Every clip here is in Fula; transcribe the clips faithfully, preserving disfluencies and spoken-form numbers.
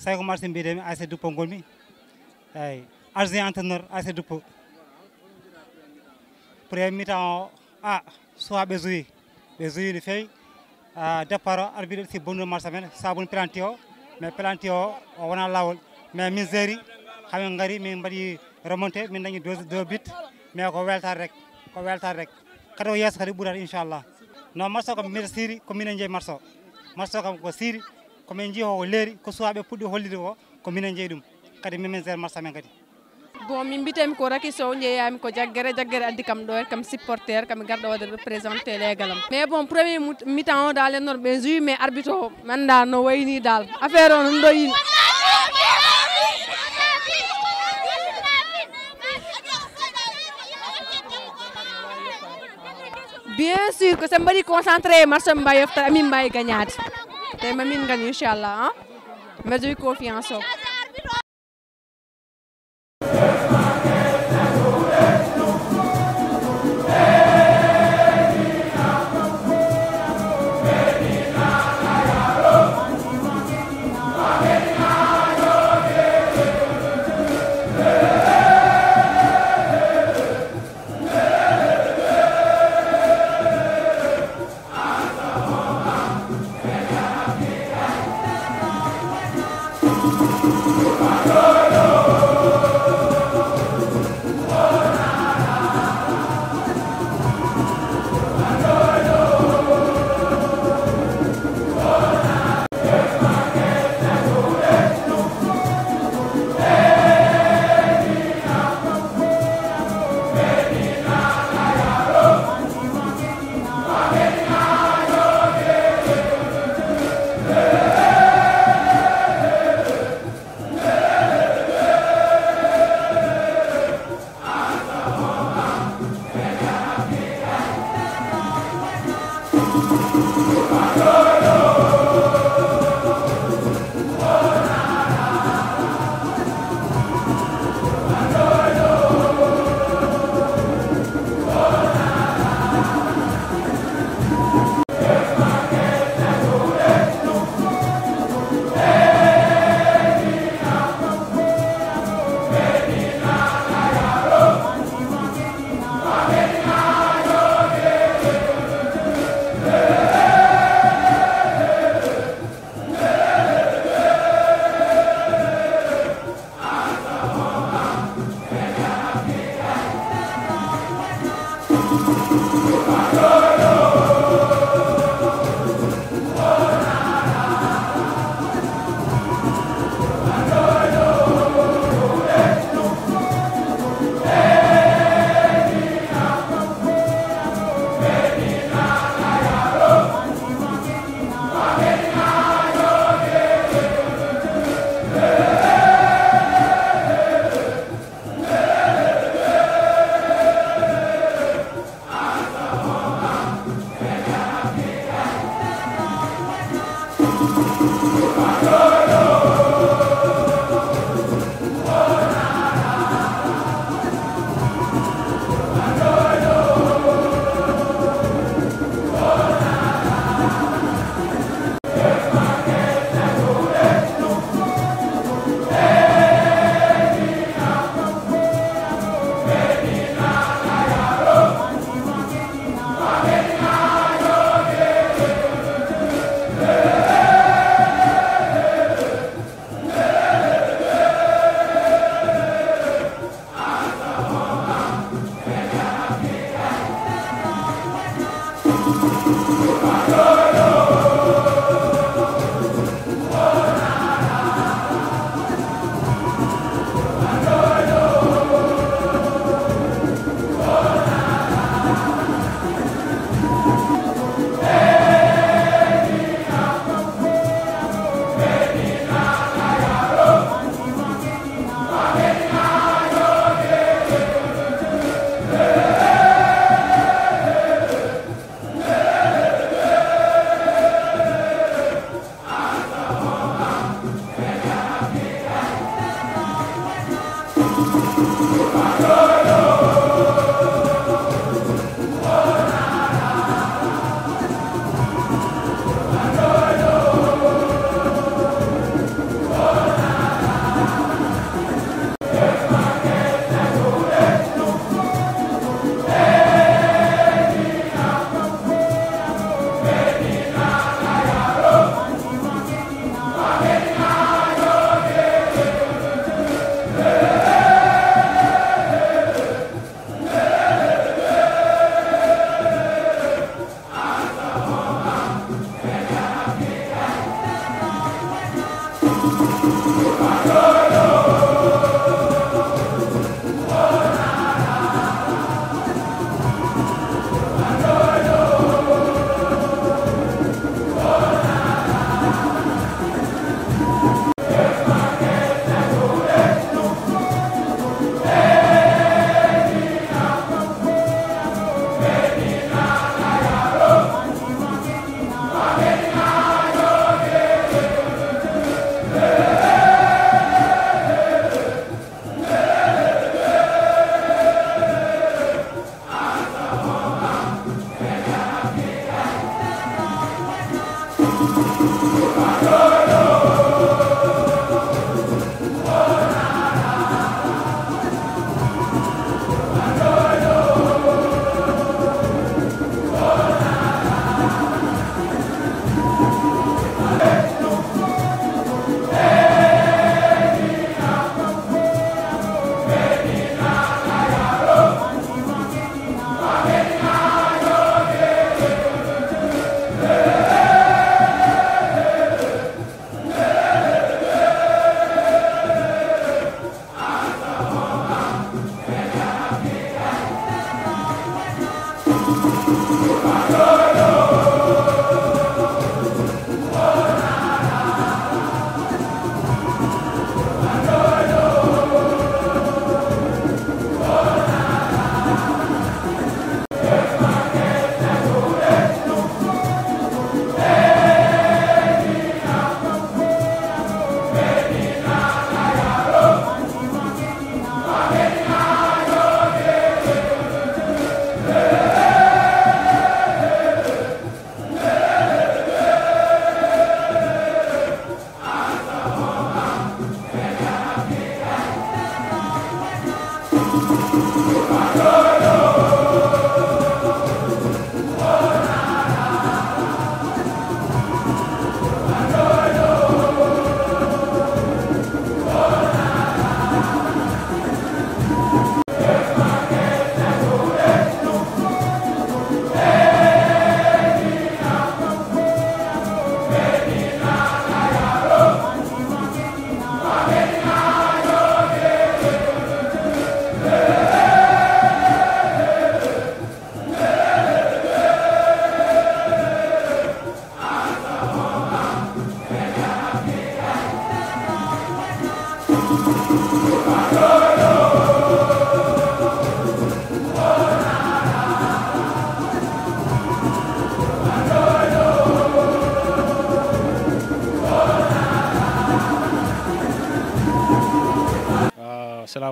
Sayko Martin mbiyetee-mi, A S C Duppo ngonmi. Eeyi, adjoint entraîneur A S C Duppo. Premier mi-temps o, a, suwaa ɓe joué. Ɓe joué no feewi. A, départ o, arbitre si bonnude match amen, sabun penalty o, mais penalty o, o wonaa laawol. Mais min géré, hamin ngari, min mbaɗi remonté, min dañi deux, deux buts, mais ko weltaare rek, ko weltaare rek. Kadi ko yeeso kadi ɓurata, inchallah. No match o kam mbiɗa siiri, ko minen jeyi match o. Match o kam ko siiri, ko min jeyi ko, ko leeri, ko suwaa ɓe puɗɗi hollude ko, ko minen jeyi ɗum. Kadi min, min géré match amen kadi. Bon, min mbiyetee-mi ko Raky Sow, njeeyaa-mi ko Jaggere. Jaggere addi kam ɗo, kam supporter, kam garɗo waɗde représenté leegal am. Mais bon, premier mut-, mi-temps o daal, en noon ɓe joué, mais arbitre o, mi anndaa no wayni daal. Affaire o no ɗo yini. Bien sûr que so mbaɗi concentré match, mbawi yeftere, amin mbawi gañade. Te mamin gañu, inchallah, hein. Mbaɗi confiance o.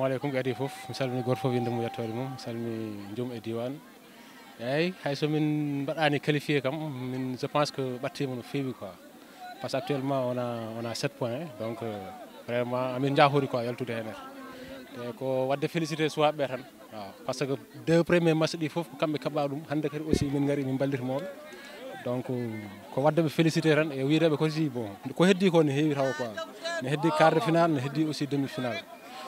Assalamu aleykum, ɓe adi fof. Mi salmini gooto fof innde mum, yettoode mum. Mi salmini joom e diiwaan. Eeyi, hay so min mbaɗaani qualifié kam, min, je pense que ɓattiima no feewi quoi. Parce que actuellement, on a, on a sept points, hein. Donc, euh, vraiment, amin njaafoori quoi, yaltude heen. Te ko waɗde félicité suwaaɓe ɓe tan. Waaw, parce que deux premiers matchs ɗi fof, ko kamɓe kaɓaa ɗum. Hannde kadi aussi, min ngari, min mballiti mooɓe. Donc, ko waɗde ɓe félicité tan e wiyde ɓe ko si, bon, ko heddi ko ne heewi taw quoi. Ne heddi quart de finale, ne heddi aussi demi finale.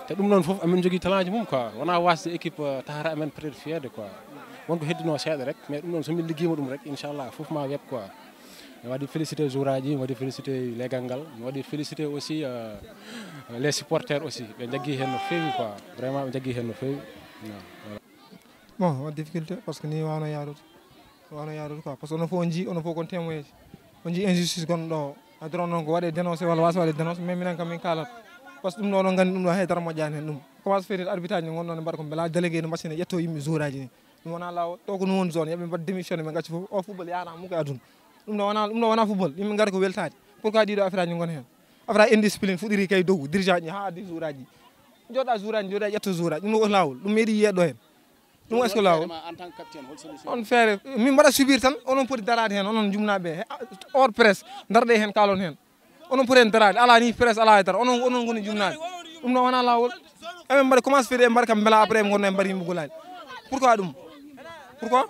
Te ɗum noon fof amin jogii talent ji mum quoi. Wonaa wasde équipe, euh, tahata amen peut-être fierté quoi. Won ko heddinoo seeɗa rek, mais ɗum noon so min liggiima ɗum rek, inchallah, fof ma weeɓ quoi. Mi waɗi félicité joueur aji, mi waɗi félicité leegal ngal, mi waɗi félicité aussi, euh, les supporters aussi. Ɓe njaggii heen no feewi quoi. Vraiment ɓe njaggii heen no feewi. Non, voilà. Bon, waɗi difficulté parce que ni wano yaarude. Wano yaarude quoi. Parce que onon fof on njii, onon fof kon témoigné. On njii injustice gonɗo ɗo. A dron noon ko waɗe dénoncé walla wasa waɗe dénoncé, mais minen kam min kaalat. Parce que ɗum ɗo onon nganndi ɗum ɗo hay dara moƴƴaani heen ɗum. Commence feetude arbitre aji ne ngonɗon ne mbaɗa ko mbela délégué no mbaɗa sene ƴetto yimɓe joueur aji ni. Ɗum wona laawol. To ko noon zone, yimɓe mbaɗa démissionné, ɓe ngacci fof. O football yaana mukka e aduna. Ɗum ɗo wona, ɗum ɗo wona football. Yimɓe ngari ko weltaade. Pourquoi ɗiɗo affaire aji ngona heen? Affaire indiscipline fuɗɗiri kay dow dirigeant ji haa addi joueur aji. Jooɗa joueur aji, jooɗa ƴetto joueur aji. Ɗum ɗo ko laawol. Ɗum meeɗi yiyeede ɗo heen. Ɗum est-ce que laawol? En tant que capitaine, hol solution? On feere, min mbaɗa subir tan, onon poti daraade heen, onon jumnaaɓe ɓe. Hors presse, ndarɗe heen, kaalon heen. Onon poti heen daraade, alaa ni presse, alaa e dara. Onon, onon ngoni jumnaaɓe. Ɗum ɗo wona laawol. Eɓe mbaɗa commence feetude, ɓe mbaɗa kam mbela après ɓe ngonna ɓe mbaɗa yimɓe gulaali. Pourquoi ɗum? Pourquoi?